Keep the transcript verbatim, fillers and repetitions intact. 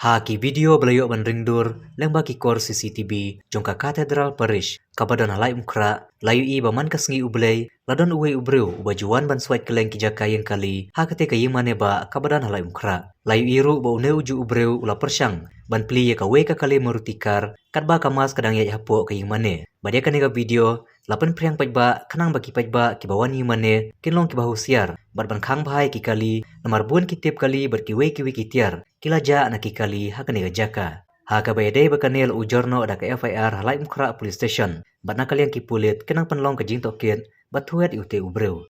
Ha ki video ba la ïoh ban ring dur lyngba ki kor C C T V jong ka Cathedral Parish kaba don ha Laitumkhrah, la ïohi ba man ka sngi U Blei la don uwei u briew uba ju wan ban swait kylleng ki jaka ïing kali ha katei ka ïingmane bah kaba don ha Laitumkhrah. La ïohi ruh ba une u juh u briew u la pyrshang ban plie ïa kawei ka kali Maruti car katba ka mask ka dang ïaid hapoh ka ïingmane. Bad ïa kane ka video la pynphriang paidbah khnang ba ki paidbah kiba wan ïingmane kin long kiba husiar bad ban khang bha ïa ki kali, namar bun ki tip kali bad kiwei kiwei ki tiar ki la jah na ki kali ha kane ka jaka. Ha kaba ïadei bad kane la ujor noh da ka F I R ha Laitumkhrah Police Station bad na ka liang ki pulit ki nang pynlong ka jingtohkit bad thuid ïa utei u briew.